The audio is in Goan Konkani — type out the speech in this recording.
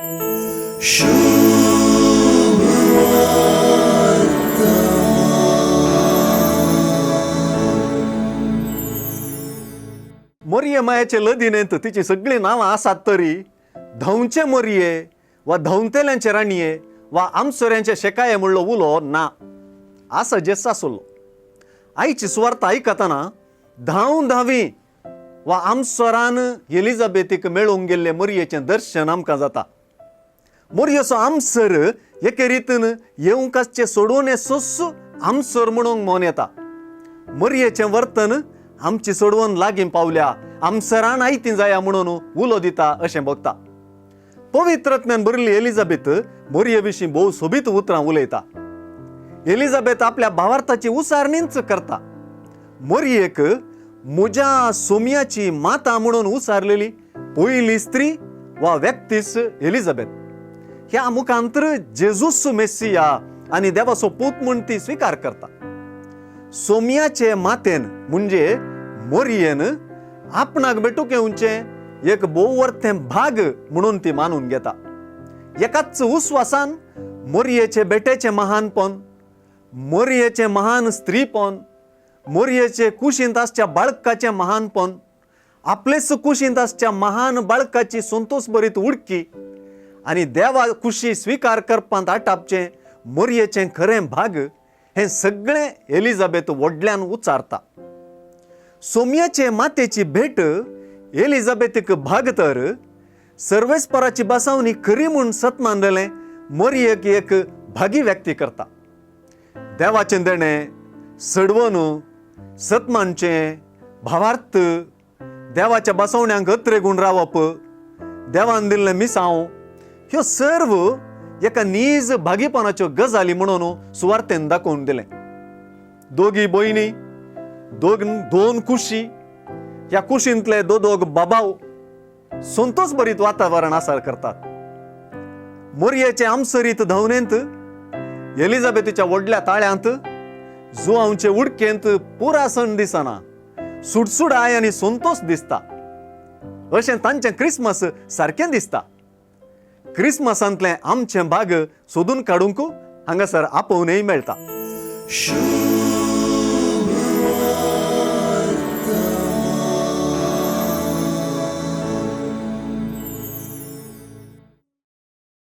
मोरये मायाचे लदिनेंत तिचीं सगळीं नांवां आसात तरी धांवचे मोरये वा धांवतेल्यांचे राणये वा आमसोऱ्यांचे शेकाये म्हणलो उलो ना, आसा जेस आसलो. आयची सुवार्थ आयकतना धांव धांवी वा आमसोरान एलिजाबेथीक मेळूंक गेल्ले मोरयेचें दर्शन आमकां जाता. मोरयेचो आमसर एके रितीन येवंक आसचें सोडून हें सोस आमसर म्हणूंक मन येता. मोरयेचें वर्तन आमची सोडवून लागीं पावल्या, आमसरान आयती जाया म्हणून उलो दिता अशें भोगता. पवित्रत्म्यान भरिल्ली एलिजाबेथ मोरये विशीं भोव सोबीत उतरां उलयता. एलिजाबेथ आपल्या भावार्थाची उसारणीच करता. मोरयेक म्हज्या सोम्याची माता म्हणून उसारलेली पयली स्त्री वा व्यक्तीच एलिजाबेथ. ह्या मुखांतर जेजूस मेसिया आनी देवाचो पूत म्हूण ती स्विकार करता. सोम्याचे मातेन म्हणजे मोरयेन आपणाक भेटूंक येवचें एक भोव वर्तें भाग म्हणून ती मानून घेता. एकाच उस्वासान मोरयेचे बेटेचें महानपण, मोरयेचें महान स्त्रीपण, मोरयेचे कुशींत आसच्या बाळकाचें महानपण, आपलेच कुशींत आसच्या महान बाळकाची संतोष भरीत उडकी आनी देवा कुशी स्विकार करपांत आटापचें मोरयेचें खरें भाग हें सगळें एलिजाबेथ व्हडल्यान उच्चारता. सोम्याचे मातेची भेट एलिजाबेथीक भाग तर सर्वेस्पराची बसावणी खरी म्हूण सत मानलेलें मोरयेक एक भागी व्यक्ती करता. देवाचें देणें सडवन सत मानचें भावार्थ, देवाच्या बसवण्यांक अत्रेगूण रावप, देवान दिल्लें मिसांव ह्यो सर्व एका नीज भागीपणाच्यो गजाली म्हणून सुवार्थेन दाखोवन दिलें. दोगी भयणी, दोन कुशी, ह्या कुशींतले दोग बाबाव संतोष भरीत वातावरण आसार करतात. मोरयेचे आमसरीत धांवणेंत, एलिजाबेथीच्या व्हडल्या ताळ्यांत, जुआंवचे उडकेंत पुरासण दिसना, सुडसुडाय आनी संतोष दिसता. अशें तांचें क्रिसमस सारकें दिसता. क्रिसमसांतलें आमचें भाग सोदून काडूंक हांगासर आपोवनय मेळटा.